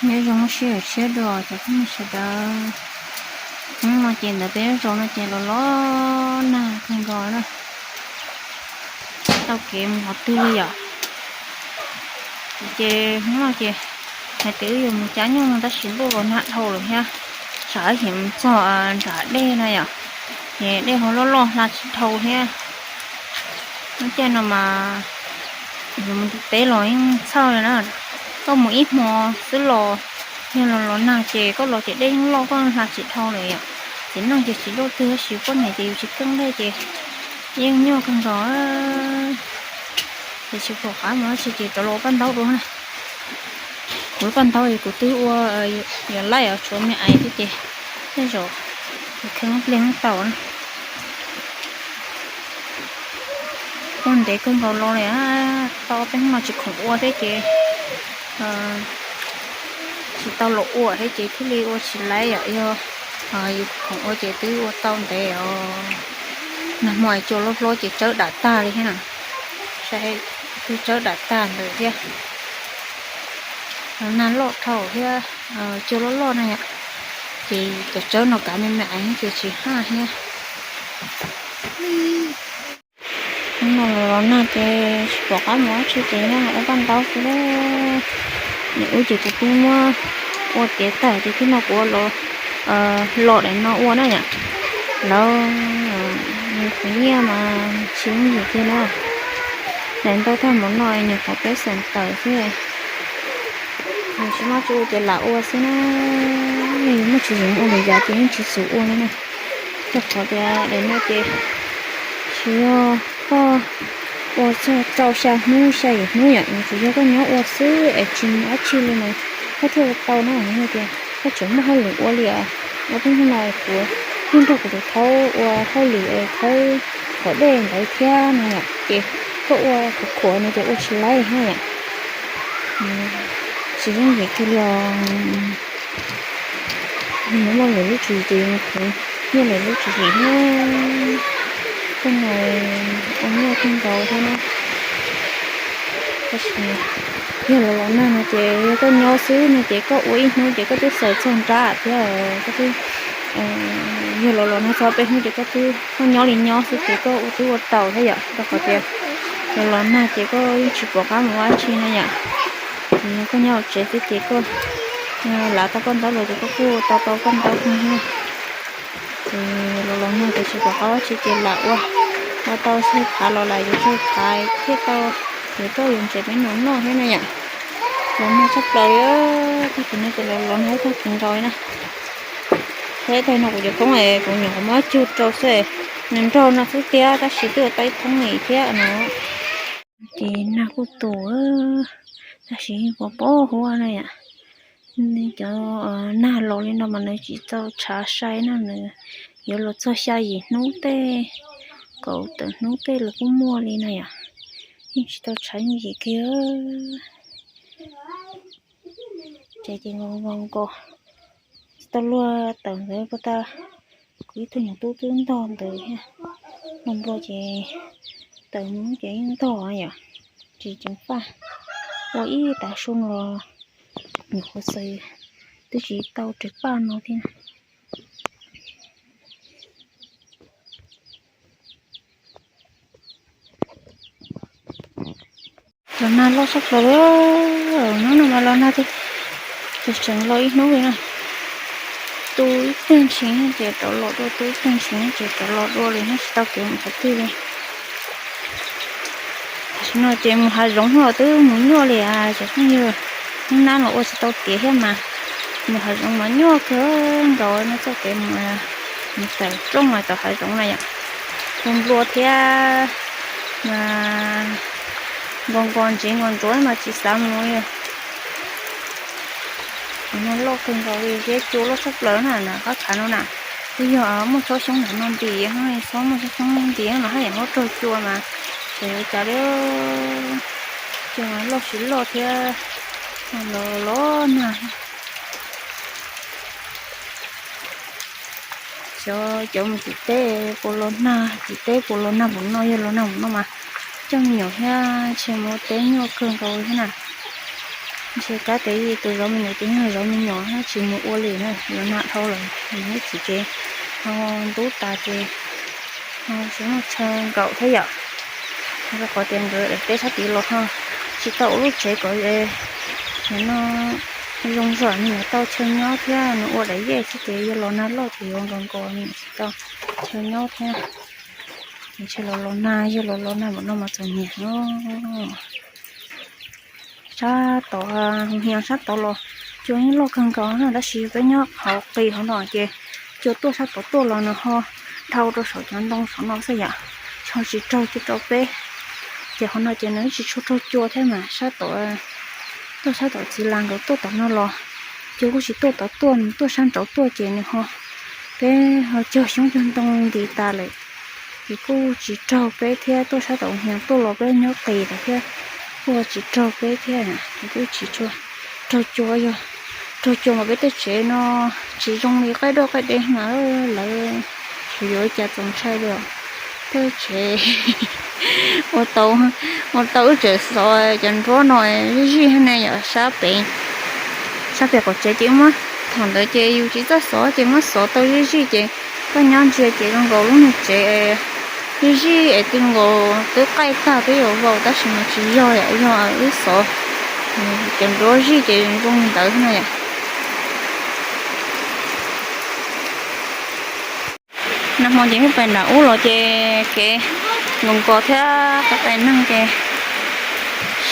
Nyob zoo sij hawm tshiab dua cov phooj ywg sawv daws. Hnub no ces ntawm peb lub zos no ces los los nag kawg nkaus na. Tau kev mus qhov twg li yom. Ces hnub no ces hais tias wb yuav mus cab nyuj no tab sis ntuj los nag dhau lawm thiab. Tsam ib chim mus txog nram dej na yom, ces dej ho loj loj hla tsis dhau thiab. Lub caij no mas yus mus ntim teb los yeej txhawj li na. Koj mus ib hmo xwb los, yog los los nag ces koj los ces dej yeej loj koj hla tsis dhau lawm yom. Txiv neej ces tsis luaj twg tab sis poj niam ces yus tsis keej ntej ces yeej nyuaj kawg nkaus. Ces tsis pom qab mus dab tsi ces rov los ua paj ntaub dua na. Kuv lub paj ntaub es kuv twb ua yuav laij os, tshuav me ais thiab ces tej zaum kuv kheej pliag tau na. Ua ntev kawg nkaus los li, tau peb hnub no tsis khoom ua thiab ces tsis tau los ua thiab ces thiaj li ua tsis laij yom. Yog yus khoom ua ces twb ua tau ntev os. Nag hmo cua loj hlob ces tsawb dam tag li thiab na. Saib, twb tsawb dam tag ntawd thiab. Nag loj dhau thiab, cua loj loj na yom. Ces cov tsawb no kav me me ais ces tsis haj thiab. Hnub no los los nag ces tsis pom qab mus dab tsi ces nyob ua paj ntaub xwb. Nim ub ces kuv twb muab ua tiav tag ces thiab no kuv ua los, los daim no ua na yom. Lawv, nws khwv nyiaj mas tsis yooj yim kiag na. Daim ntau tag mus no nyuam qhuav peb xees tawm xwb. Nws tsis muaj tsi ua ces lam ua xwb na. Yog yus muaj tsis yeem ua lwm yam ces yeej tsis xav ua li na. Rau qhov tias daim no ces tsis yog koj ua txog rau xya hnub xya yim hnub yom, nws tsuas yog koj nyob ua xwb es tsis mus dab tsi li mas koj thiaj ua tau na. Yog tias koj tseem muaj hauj lwm ua li os, ua peb hnub no kuv yeej nrog kuv tus thaub ua hauj lwm es thaub kom dej ntawd thiab no yom, ces koj ua khuav khuav no ces ua tsis laij thiab yom. Tsis yooj yim kiag li os. Nws muaj lwm lub tswv yim ces nws khwv nyiaj lwm lub tswv yim thiab. Tej no ua nyuaj kawg nkaus thiab na. Tab sis yog los los nag no ces yog koj nyob xwb no ces koj ua ib hnub ces koj twb xaws txog nrab thiab. Koj twb, yog los los nag txog peb hnub ces koj twb, koj nyob li nyob xwb ces koj ua twb ua tau thiab yom, rau qhov tias los los nag ces koj yeej tsis pom qab mus ua dab tsi na yom. Ces yog koj nyob hauv tsev xwb ces koj lav tau paj ntaub los ces koj kuj tau tau paj ntaub kawg thiab. Ces los los nag ces tsis pom qab ua dab tsi ces lam ua, ua tau xwb phav los lam yuav tsum phav thiaj tau, yuav tuaj yuav ntses peb nus noj thiab na yom. Los nag tshaj plaws li, tag kis no ces los los nag tag kis nkaus li na. Saib tag no kuv cov thoob es kuv nyuam qhuav muab cug rau xwb, nws nrog no xwb tiag tab sis twb ua tau ib thoob li thiab no. Ces nag kuj tu, tab sis yeej pos pos huab na yom. Cov nag los li no mas nws tsis txaus tshav sai na, nws yuav los txog xya yim hnub tej, kaum tawm hnub tej los kuj muaj li na yom. Yeej tsis tau tshav yooj yim kiag. Ces ces nkaus nkaus nkaus, tsis tau luag tawm ntawd puas tau. Kuv ib tug nyuam tub twb ntog ntawd thiab, npua npua ces tawm mus ces yeej ntog yom, tsis ceev faj. Ua ib tav su los nyuam qhuav xaws twb tsis tau rev paj no thiab. Los nag loj tshaj plaws li, hnub no mas los nag ces tseem los ib hnub li na. Tu ib teg ntshis ces rov los dua, tu ib teg ntshis ces rov los dua li, nyob tsis tau kev mus qhov twg li. Tam sim no ces mus hav zoov los twb mus nyuaj li, cov phooj ywg, hnub nab los ua tsis tau tiav thiab mas mus hav zoov mas nyuaj kawg nkaus, nyob txoj kev mus, mus tawm rooj los tom hav zoov na yom. Mus nplua thiab mas nkaus nkaus ntsev nkaus ntsuav mas tsis xav mus li. Nag loj kawg nkaus li thiab cua loj tshaj plaws na, qab khav no na. Twb yog muaj tsob xyoob nram no ntim, tsob muaj tsob xyoob ntim no haj yam muab raug cua mas xyov yuav cas li. Cua loj tsis loj thiab, los los nag. Xyov cov mus tim teb puas los nag, tim teb puas los nag npaum no, yog los nag npaum no mas coj me nyuam thiab tshis mus ua teb nyuaj kawg nkaus li thiab na. Ntshe kab tes yij tus zov me nyuam ces yeej zov me nyuam tsis mus ua li na, zov nag dhau lawm, nws ib txwm ces ho ntub tas ces ho tsis muaj chaw nkaum thiab yom. Rau qhov tias nkawd daim teb sab tid los ho tsis tau ua lub tsev kom no zoo zog, nws tau chaw nyob thiab nws ua daim yej xwb ces yog los nag loj ces yuav nkaus nkaus nws tsis tau chaw nyob thiab. Ntshe los los nag, yog los los nag npaum no mas txom nyem no. Sab tod, hias sab tod los cua yeej loj kawg nkaus na, tab sis peb nyob hauv qis hauv no ces cua tuaj sab tod tuaj los nws ho dhau rau saum cov ntoo saum no xwb yom, ho tsis raug cua rau peb. Ces hauv no ces nws tsis tshua raug cua thiab mas sab tod, tuaj sab tom txiv las nkaus tuaj tom no los cua kuj tsis tuaj tod tuaj, nws tuaj sab nraud tuaj ces nws ho, peb ho cog xyoob cog ntoo nti tas lawm. Ces kuj tsis raug peb thiab, tuaj sab tom hias tuaj los peb nyob qis lawm thiab, kuj tsis raug peb thiab, ces kuj tsis tshua raug cua. Yog raug cua mas peb tej tsev no tsis zoo li qaib doj qaib dej mas lawv yuav cas txaus ntshai li os. Tej tsev ua tau, ua tau wb tseem xov cov nruab no zij zij ne yom, sab pem, sab pem qaum tsev ces muab, thaum ntawd ces yus tsis txawj xov ces muab xov tau zij zij ces koj nyob ntsia ces zoo nkaus lub niag tsev zij zij es twb nkaus twb qaij tag twb yuav vau, tab sis mas tsis yog yom, yog wb xov cov nruab zij ces zoo li ntawd na yom. Nag hmo ces wb pais nram ub los ces kev nkaus nkaus thiab qee qee neeg ces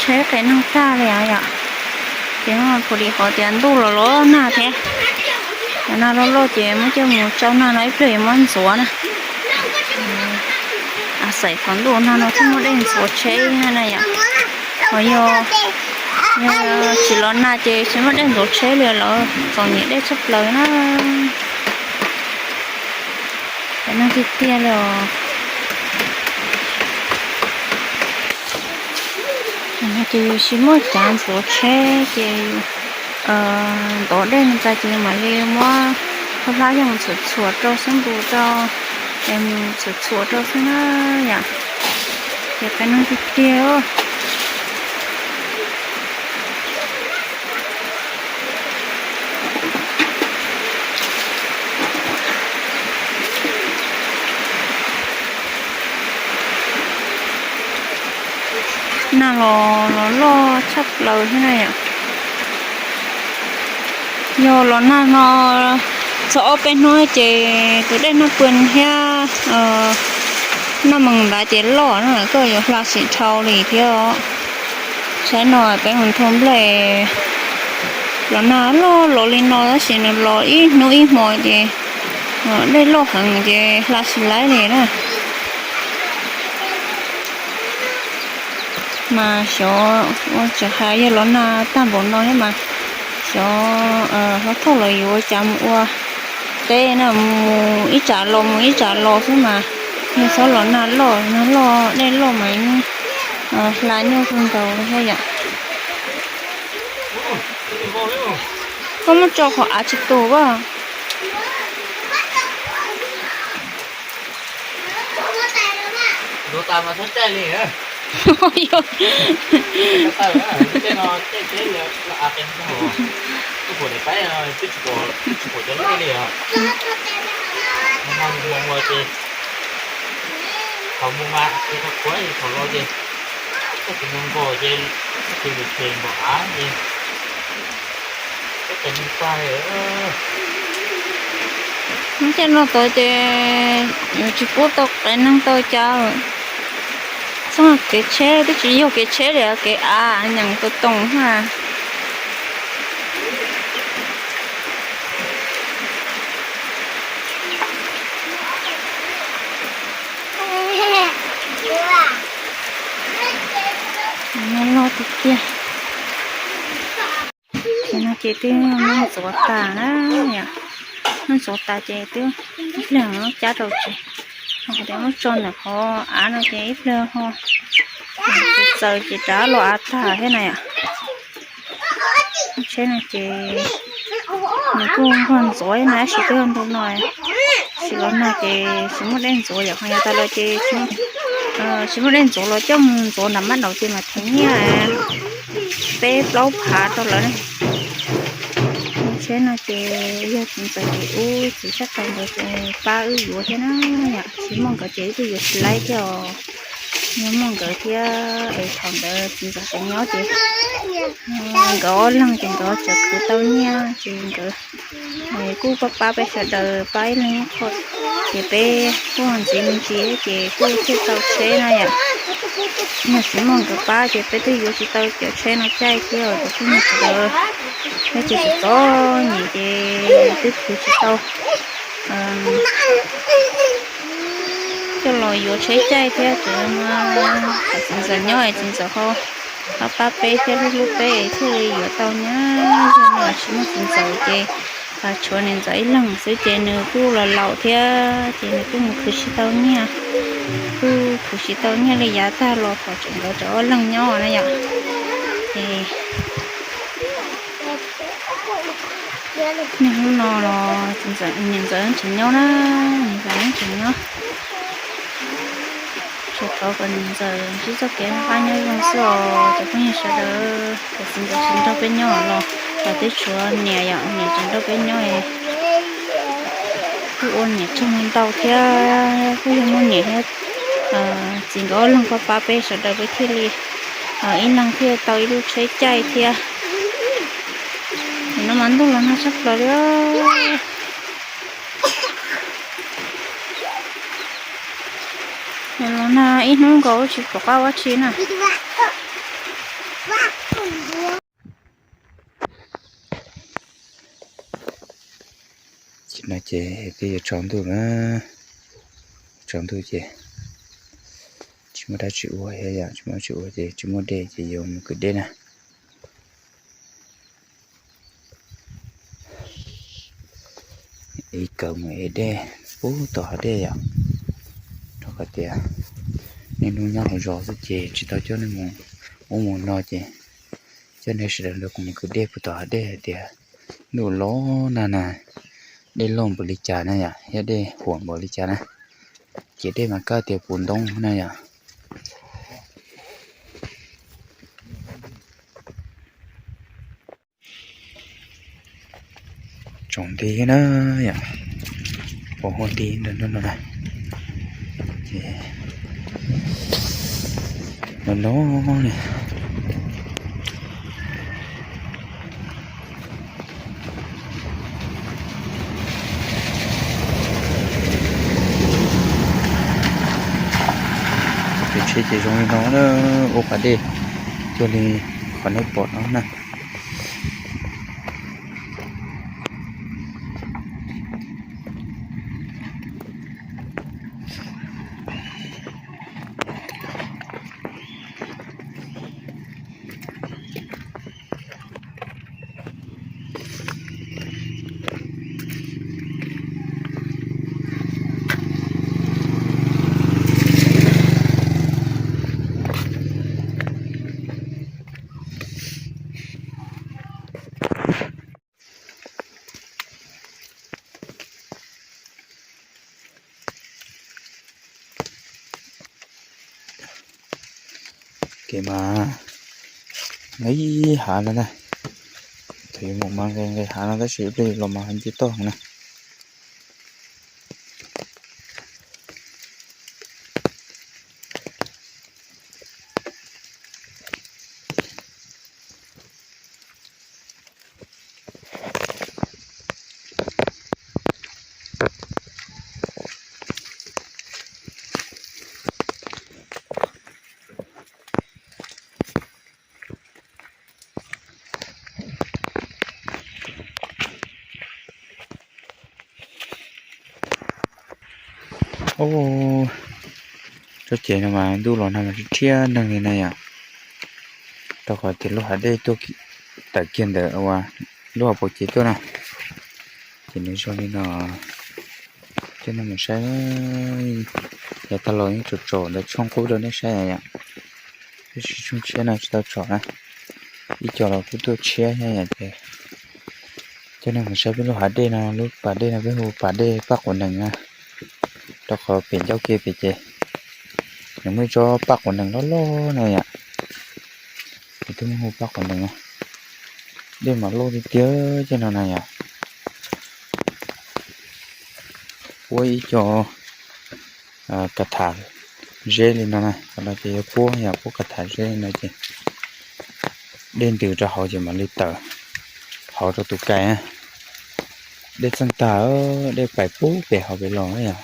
seb qee neeg tag li yom. Ces pus li qhov tias ntuj los los nag thiab, los nag loj loj ces muab coj mus tsau nag no ib pliag yuav muab ntxuav na. Xaim thaum ntuj nag no thiaj muaj dej ntxuav tsheb na yom. Ho yog, yog tsis los nag ces tsis muaj dej ntxuav tsheb li lawm, txom nyem dej tshaj plaws na. Cov neeg tiag tiag li os. Ces yus tsis muaj cav ntxuav tsheb ces ntov dej mus tas ces yus mam li muab khaub hlab coj mus txhuam txhuam rau xwb, npus rau es mus txhuam txhuam rau xwb na yom. Ces qee neeg tiag tiag. Nag los los loj tshaj plaws thiab na yom. Yog los nag no txog ob peb hnub ces tus dej Naj Pw thiab Naj Mees ntawd ces loj na, koj yuav hla sim dhau li thiab. Saib no peb mus nrhau nplej, los nag loj los li no tab sis nws los ib hnub ib hmo ces dej loj heev ces hla tsis laib li na. Mas xyov ua tseem hais yog los nag tag npaum no thiab mas xyov hlob Thoj lawv yuav ua cas mus ua teb na, mus ib tsam los mus ib tsam los xwb mas yog txhob los nag loj, nag loj dej loj mas yeej hla nyuaj kawg nkaus li thiab yom. Koj muab tso qhov av tsis tus a. Lub caij no tod ces yuav tsis pub tau qev neeg tau cas, txog kev tsheb twb tsis yog kev tsheb li, kev av nyeem tau toom na. Nag loj tiag tiag. Ces no ces twb muab ntxuav tas na, muab ntxuav tas ces twb ib pliag cab rau tsev, ho tias muab tso ntawm qhov av no ces ib pliag ho txaws ces rov los av tag thiab na yom. Tsheb no ces nws kuj npog ntxuav na, tab sis twb yog ntu no, tsis los nag ces tsis muaj dej ntxuav yom, ho yav tas los ces tsis muaj dej ntxuav los coj mus ntxuav nram mab daum ces mam thev nyiaj. peb plaub phav rau lawm ne. Tsheb no ces yog txiv ntxawm ces ub txiv sab tod nkawd pab wb yuav thiab na yom, tsis muaj nkawd ces wb twb yuav tsis laib thiab os. Yog muaj nkawd thiab es thaum ntawd txiv ntxawm tseem nyob ces nkawd ob leeg ces nkawd tseem khwv tau nyiaj ces nkawd kuj pab pab peb sawv daws pab ib leeg ib qho, ces peb kuj ho ntxiv me ntsis ces kuj thiaj tau tsheb na yom. Yog tsis muaj nkawd pab ces peb twb yuav tsis tau cov tsheb no caij thiab os cov phooj ywg sawv daws. Peb ces txom txom nyem ces twb khwv tsis tau coj los yuav tsheb caij thiab ces txiv ntxawm nyob es txiv ntxawm ho pab pab peb thiab hlub hlub peb thiaj li yuav tau nyab. Yog no tsis muaj txiv ntxawm ces tshuav niam ntxawm ib leeg xwb ces nws kuj los laus thiab ces nws kuj mus khwv tsis tau nyiaj, kuj khwv tsis tau nyiaj li yav tag los thaum tseem nkawd tseem ob leeg nyob na yom. Ces niaj hnub no los txiv ntxawm, niam ntxawm tseem nyob na, niam ntxawm tseem nyob. Tsuas thov kom niam ntxawm ntsib txoj kev noj qab nyob zoo xwb os cov phooj ywg sawv daws. Cov txiv ntxawm tsis nrog peb nyob los, los twb tshuav niam yom, niam tseem nrog peb nyob es kuj ua niam tsaug ntau thiab, kuj yog muaj niam thiab txiv nkawd ob leeg pab pab peb sawv daws peb thiaj li ib leeg thiaj tau ib lub tsheb caij thiab. Nim no mas ntuj los nag tshaj plaws li. Los nag ib hnub nkaus tsis pom qab ua tsi na. Ces no ces twb yuav tsaus ntuj na, tsaus ntuj ces tsis muaj dab tsi ua thiab yom, tsis muaj dab tsi ua ces tsis muaj dej ces yuav mus kwv dej na. Ib kawm mus ev dej pub tom hav dej yom, rau qhov tias niaj hnub nyob hauv zos xwb ces tsis tau coj nej mus ub mus no ces coj nej sawv daws nrog kuv mus kwv dej pub tom hav dej hais tias ntuj los nag na, dej loj npaum li cas na yom, thiab dej huam npaum li cas na, ces dej mas kaj tias puv ntoob na yom. Tsaus nti na yom, pos huab nti ntawm no na, ces no no ne. Kev tsheb ces zoo li no na, ua pas dej cuag li qhov nej pom no na. Kev mas nqis hav no na, thaum yuav mus mas nqis nqis hav no tab sis ib pliag los mas nce toj heev na. Tsob cev no mas ntuj los nag mas rhiab rhiab neeg li na yom. Rau qhov tias lub hav dej tuaj tawm kiag ntawm uas lub hauv paus cev tuaj na, ces nws zoo li no. Coj nej mus saib, yav tag los yeej tsom tsom ntawm tshooj qub rau nej saib yom. Tab sis tshooj tshiab no tsis tau tsom na, ib co los kuj tuaj tshiab thiab yom. Ces coj nej mus saib peb lub hav dej no, lub pas dej no peb hu pas dej Paj Quav Nees na, rau qhov pem ncauj ke pem ces nws muaj ib tsob paj quav nees loj loj na yom. Ces twb muab hu pab quav nees na. Dej mas loj tiag tiag cov no na yom. Puab ib co ka tham zeb li no na, qhov no ces yog puab yom, puab ka tham zeb li no ces dej ntws rau hauv ces mam li tawm hauv rau tus kais na. Dej txeej tag, dej pais pub pem hauv pem los na yom.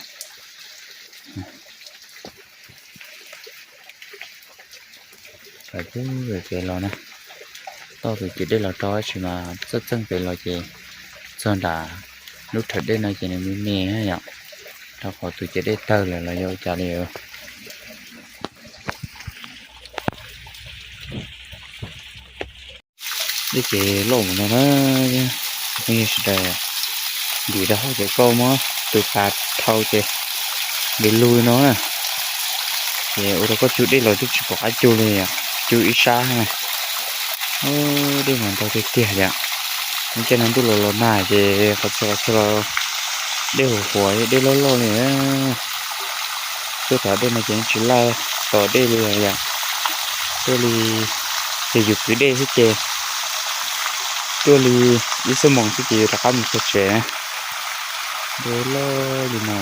Pais pub pem pem los na. Tau tus ciav dej los rau tab sis mas txeej txeej pem los ces txog nram lub rhawv dej no ces nws me me na yom. Rau qhov tus ciav dej tawg lawm los yog ua cas li. Dej ces loj mus no na, phooj ywg sawv daws, ntim rau hauv ces koj muab tus pas thau ces ntim lug no na. Ces ua rau koj cug dej los twb tsis pom qab cug li, cug ib sab na. Dej mas ntau tiag tiag yom. Lub caij no ntuj los los nag ces qhov txhia qhov txhia los dej huv huav dej loj loj li. Tuaj tom dej no ces yeej tsis laj tom dej li yom. Tuaj li ces yus kwv dej xwb ces tuaj li ib xuab moos xwb ces yus rov qab mus txog tsev. Dej loj li no.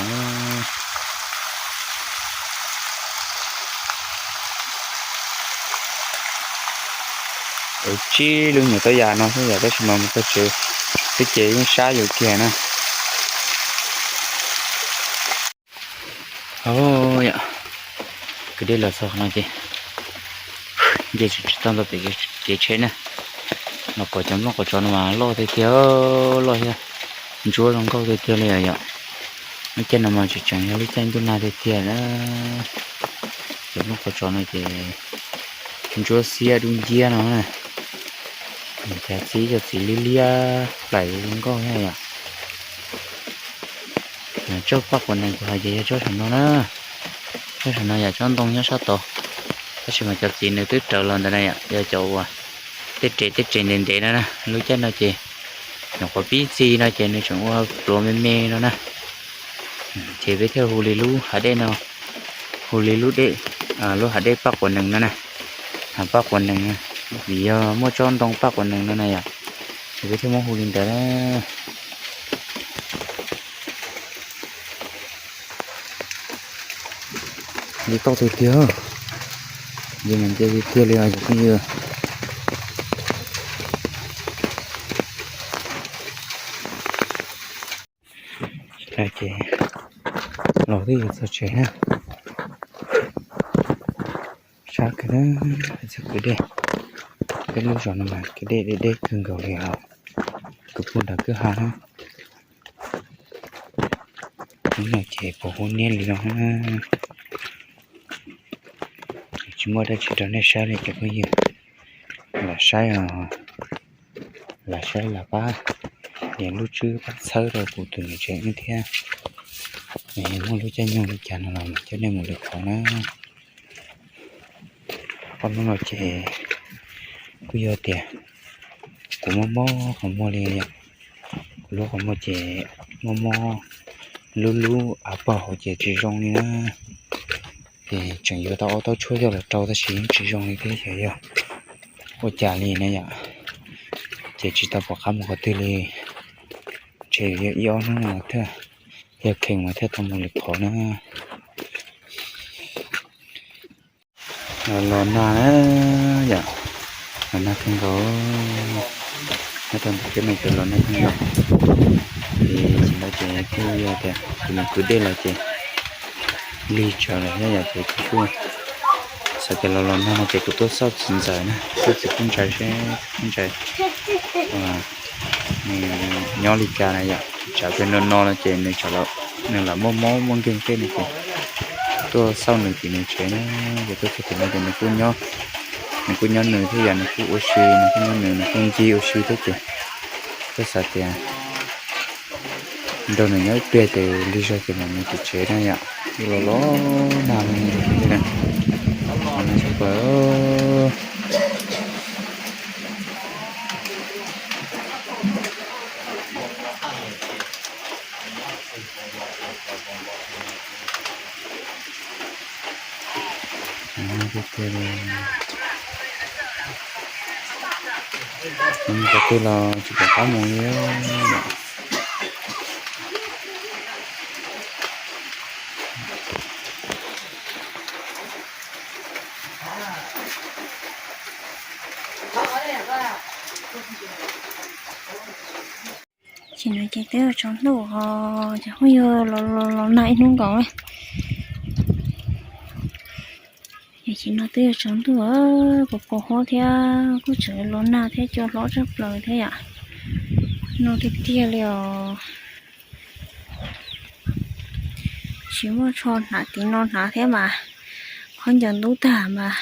Es tsib lub nyuam tauj yam no xwb yom, tab sis mas mus txog tsev xwb ces yeej sab yus kiag na. Yom, kwv dej los txog no ces nce tsis tau ntau pem kev tsheb na. Los pom cov nplooj qos tsov no mas loj tiag tiag, loj thiab ntsuab zoo nkauj tiag tiag li yom. Lub caij no mas tseem tseem yog lub caij ntuj nag tiag tiag na. Cov nplooj qos tsov no ces ntsuab xiab dub nciab no na. Cov txiv cov txiv liab liab plaim zoo nkauj thiab yom. Tsob paj quav nees kuv hais ces yog tsob saum no na. Tsob saum no yom, tsob ntoo nyob sab tod, tab sis mas cov txiv nws twb rawv los ntawd na yom, yog cov uas tej res tej res ntev ntev no na. Lub caij no ces nyuam qhuav pib txi no ces nws tseem ua pluav me me no na. Ces peb thiaj hu li lub hav dej no, hu li lub dej, lub hav dej paj quav nees no na. Hav paj quav nees, vim yog muaj tsob ntoo paj quav nees no na yom, ces peb thiaj muab hu li ntawd na. Nce toj tiag tiag, nce mas nce tiag tiag li os cov phooj ywg. Ces los twb yuav txog tsev na. Sab kawg na, txog kwv dej. Peb lub zos no mas kwv dej deb deb kawg nkaus li os. Kwv puag nram kwj ha na. Lub no ces puas huab niab li no na. Tsis muaj dab tsi rau nej saib li cov phooj ywg. Lam saib os, lam saib lam pab nias lub tswb pab txhawb rau kuv tus niam tsev wb thiab. Muaj lub caij nyoog li cas no los mam coj nej mus lwm qhov na. Ob hnub no ces kuj yog tias kuv mob mob qhov muag li yom. Kuv lub qhov muag ces mob mob, lub lub av pog hauv ces tsis zoo li na. Ces tseem yuav tau ob taub tshuaj coj los rau tab sis yeej tsis zoo li thiab xyov yog ua cas li na yom. Ces tsis tau pom qab mus qhov twg li, ntshe yog ib ob hnub no thiaj, yog kheev mas thiaj tau mus lwm qhov na. Los nag na yom, los nag kawg nkaus. Nyob rau ntawm peb no ces los nag kawg nkaus. Ces tsis ntau ces kuj yog tias kuv mus kwv dej los ces lig tsawv lawm thiab yom, ces kuv kuj xav tias los los nag no ces kuv tuaj xauj txiv ntxawm na, xauj txiv kub ntxawm seb kub ntxawm nws nyob li cas na yom. Tsam pem no no no ces nws, nws lam muaj mob muaj nkeeg tej no ces tuaj xauj nws tim nws tsev na. Ces tuaj txog tim no ces nws kuj nyob, nws kuj nyob nws thiab yom, nws kuj ua si, nws kuj nyob nws, nws kuj ncig ua si thiab ces tuaj xav tias nrog nws nyob ib pliag ces lig zog ces mam mus tim tsev na yom. Los los nag li na, nag tshaj plaws. Mus qhov twg los tsis pom qab mus li. Tam sim no ces twb yuav tsaus ntuj os, ces kuj yog los los nag ib hnub nkaus. Tam sim no twb yuav tsaus ntuj, pos pos huab thiab kuj tseem los nag thiab cua hlob tshaj plaws thiab yom. No tiag tiag li os. Tsis muaj tsho hnav tim no hnav thiab mas, khaub ncaws ntub tag mas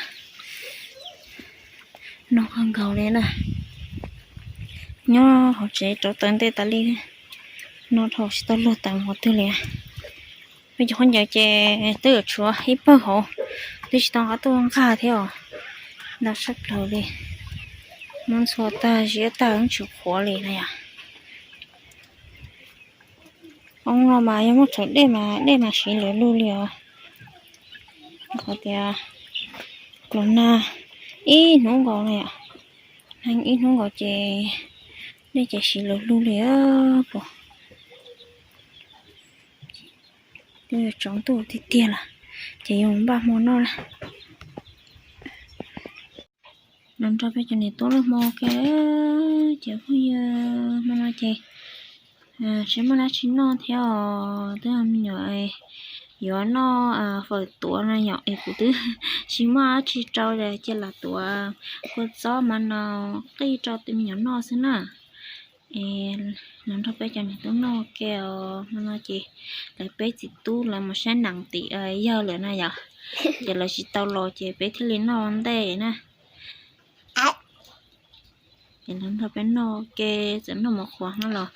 no kawg nkaus li na. Nyob hauv tsev rauv taws ntej tas li, no dhau tsis tau luag taws qhov twg li. Peb cov khaub ncaws ces twb yuav tshuav ib pawg hauv, twb tsis tau qab tuaj nqaj thiab os. Ntau tshaj plaws li, muab ntxhua tag ziab tag tsis qhuav li na yom. Hoob no mas yog muab txhawv dej mas dej mas siv lawv lug li os. Qhov tias los nag ib hnub nkaus na yom, nag ib hnub nkaus ces dej ces siv lawv lug li puas. Twb yuav tsaus ntuj tiag tiag lawm, ces yuav npaj hmo noj na. Los nrog peb cov niam tub noj hmo ua ke, ces phooj ywg, hmo no ces tsis muaj dab tsi noj thiab os, twb me nyuam yuav noj fawm tuav no yom, es kuv twb tsis muaj dab tsi rau ces lam tuav kua txob mas no qij rau me nyuam noj xwb na. Es los nrog peb cov niam tub noj ua ke os, hmo no ces lawv peb txiv tub lawv mus saib nees tim yawg lawm na yom, ces lawv tsis tau los ces peb thiaj li noj ua ntej na. Ces los nrog peb noj ua ke, txawm noj mov qhuav no los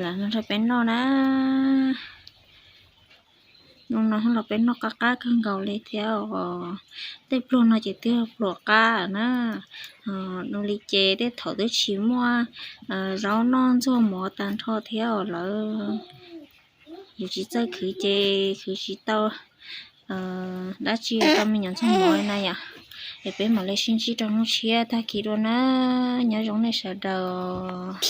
lawv los nrog peb noj na. Hnub no los peb noj qab qab kawg nkaus li thiab os. Tej pluag no ces twb pluag qab na. Ua li ces tej thaum twb tsis muaj zaub noj ntxuag mov tag nrho thiab os lawm. Yus tsis txawj khwv ces khwv tsis tau dab tsi tau me nyuam ntxuag mov na yom. Es peb mam li sib ntsib rau hnub tshiab tag kis dua na. Nyob zoo nej sawv daws.